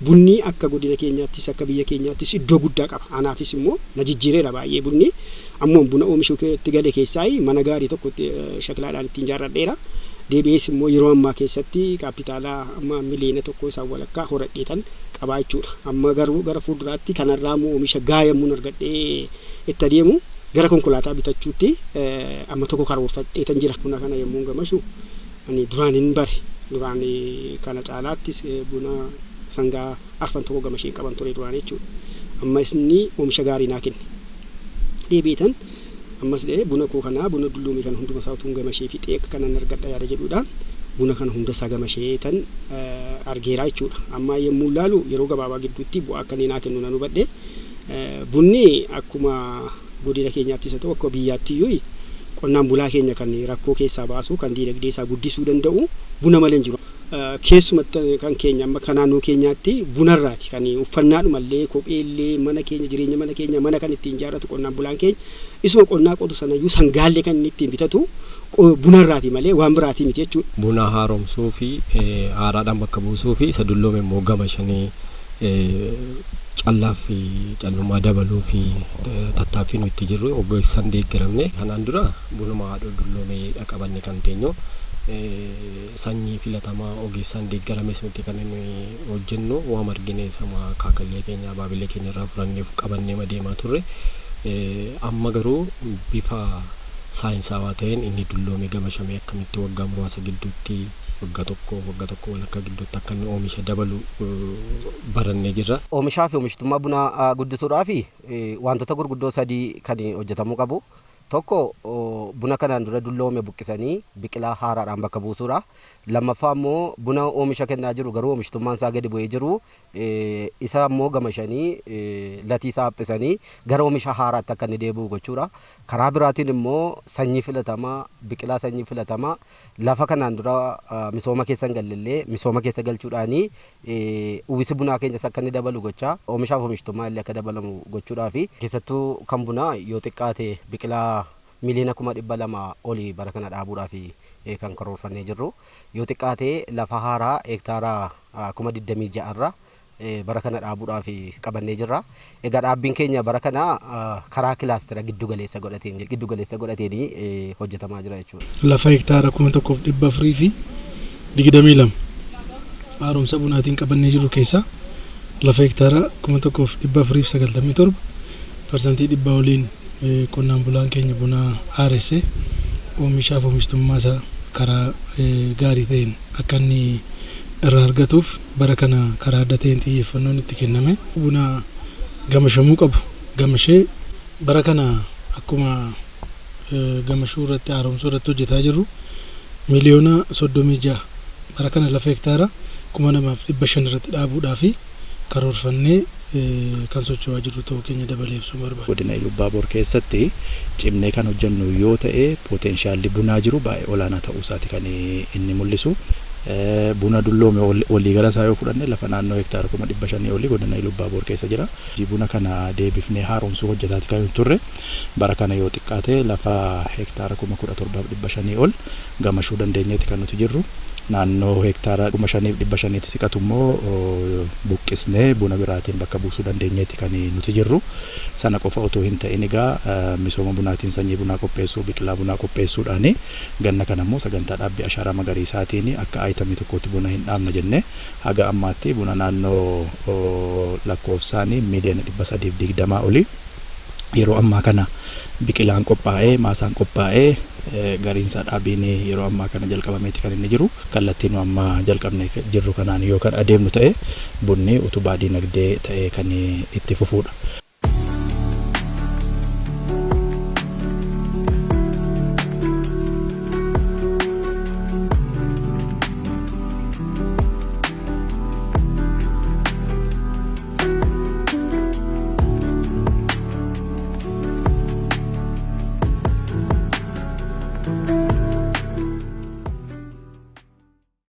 Bunni akka godina keenyaattis akka biyya keenyaattis iddoo guddaa qaba. Anaafis immoo na jijjiireera baay'ee bunni. Ammoo buna oomishuu itti gale keessaa mana gaarii tokko shaklaadhaan ittiin ijaarradheera. Deebi'ees immoo yeroo ammaa keessatti kaapitaala amma 1.5 miliyoona isaan walakkaa horadheetan qabaa jechuudha. Amma garuu gara fuulduraatti kanarraa immoo oomisha gahaa yommuun argadhee itti adeemu gara konkolaataa bitachuutti amma tokko karoorfadheetan jira. Buna kana yommuun gamashu ani duraan hin bare, duraan kana caalaattis buna sangaa arfan tokko gamashee qaban ture duraan jechuudha. Amma inni oomisha gaarii naa kenne. Deebi'eetan ammas buna koo kanaa buna dulloome kana hunduma isaa utuun gamashee fixee akka kanan argadha yaada jedhuudhaan buna kana hunda isaa gamasheetan argeera jechuudha. Amma yommuu ilaalu yeroo gabaabaa gidduutti bu'aa akka inni naa kennu nan hubadhe. Bunni akkuma godina keenyaattis haa ta'u akka biyyaatti iyyuu qonnaan bulaa keenya kan rakkoo keessaa baasu, kan diinagdee isaa guddisuu danda'u buna malee hin jiru. Keessumatti kan keenya amma kan naannoo keenyaatti bunarraati kan uffannaadhumallee, kopheellee, mana keenya, jireenya mana keenya, mana kan ittiin ijaarratu qonnaan bulaan keenya isuma qonnaa qotu sanayyuu sangaallee kan inni ittiin bitatu bunarraati malee waan biraatii miti jechuudha. Buna haaromsuu fi haaraadhaan bakka buusuu fi isa dulloome immoo gamashanii callaa fi callummaa dabaluu fi tattaaffii nuyi itti jirru ogeessaan deeggaramne. Kanaan dura bunuma haadhoo dulloomee qabanne kan teenyu, sanyii filatamaa ogeessaan deeggarames miti kan nuyi hojjennu. Waan argine sama akaakalee keenya, abaabilee keenya irraa furannee qabannee deemaa turre. Amma garuu bifa saayinsaawaa ta'een inni dulloome gamashamee akkamitti waggaa muraasa gidduutti, waggaa tokko, waggaa tokko walakkaa gidduutti akka inni oomisha dabalu barannee jirra. Oomishaa fi oomishtummaa bunaa guddisuudhaaf wantoota gurguddoo sadii kan hojjetamuu qabu. Tokko, buna kanaan dura dulloome buqqisanii biqilaa haaraadhaan bakka buusuudha. Lammaffaa immoo buna oomisha kennaa jiru garuu oomishtummaan isaa gadi bu'ee jiru isa immoo gamashanii latii isaa haphisanii gara oomisha haaraatti akka inni deebi'u gochuudha. Karaa biraatiin immoo sanyii filatamaa, biqilaa sanyii filatamaa lafa kanaan dura misooma keessa hin gallellee misooma keessa galchuudhaanii uwwisi bunaa keenyas akka inni dabalu gochaa oomishaaf oomishtummaa illee akka dabalamu gochuudhaa fi keessattuu kan bunaa yoo xiqqaate biqilaa 200,000 olii bara kana dhaabuudhaaf kan karoorfannee jirru, yoo xiqqaate lafa haaraa hektaara 26,000 irra bara kana dhaabuudhaaf qabannee jirra. Egaa dhaabbiin keenya bara kana karaa kilaastera giddu galeessa godhateen hojjetamaa jira jechuudha. Lafa hektaara 1,422 haaromsa bunaatiin qabannee jiru keessaa lafa hektaara 1,497 100% oliin qonnaan bulaan keenya buna haaressee oomishaaf oomishtummaa isaa karaa gaarii ta'een akka inni irraa argatuuf bara kana karaa adda ta'een xiyyeeffannoon itti kenname buna gamashamuu qabu gamashee bara kana akkuma gamashuu irratti, haaromsuu irratti hojjetaa jirru, 36 miliyoona bara kana lafa hektaara 2,500 irratti dhaabuudhaaf karoorfannee kan socho'aa jirru ta'uu keenya dabalee ibsuu barbaada. Godina Ilubbaabor keessatti cimnee kan hojjennu yoo ta'e potentialli bunaa jiru baay'ee olaanaa ta'uu isaati kan inni mul'isu. Buna dulloome waliigala isaa yoo fudhanne lafa naannoo hektaara 500,000 olii godina Ilubbaabor keessa jira. Buna kana deebifnee haaromsuu hojjetaati kan turre, bara kana yoo xiqqaate lafa hektaara 17,500 ol gamashuu dandeenyeeti kan nuti jirru. Naannoo hektaara 5,500tti siqatu immoo buqqisnee buna biraatiin bakka buusuu dandeenyeeti kan nuti jirru. Sana qofa otoo hin ta'in egaa misooma bunaatiin sanyii bunaa qopheessuu, biqilaa bunaa qopheessuudhaani ganna kana immoo sagantaa dhaabbii ashaaraa magariisaatiin akka itemii tokkootti buna hin dhaabna jennee haga ammaatti buna naannoo lakkoofsaan 320 miliyoona olii yeroo ammaa kana biqilaan qophaa'ee, maasaan qophaa'ee, gariinsaa dhaabiin yeroo ammaa kana jalqabameeti kan inni jiru. Kallattii nu amma jalqabne jirru kanaan yoo kan adeemnu ta'e bunni utubaa diinagdee ta'ee kan itti fufuudha.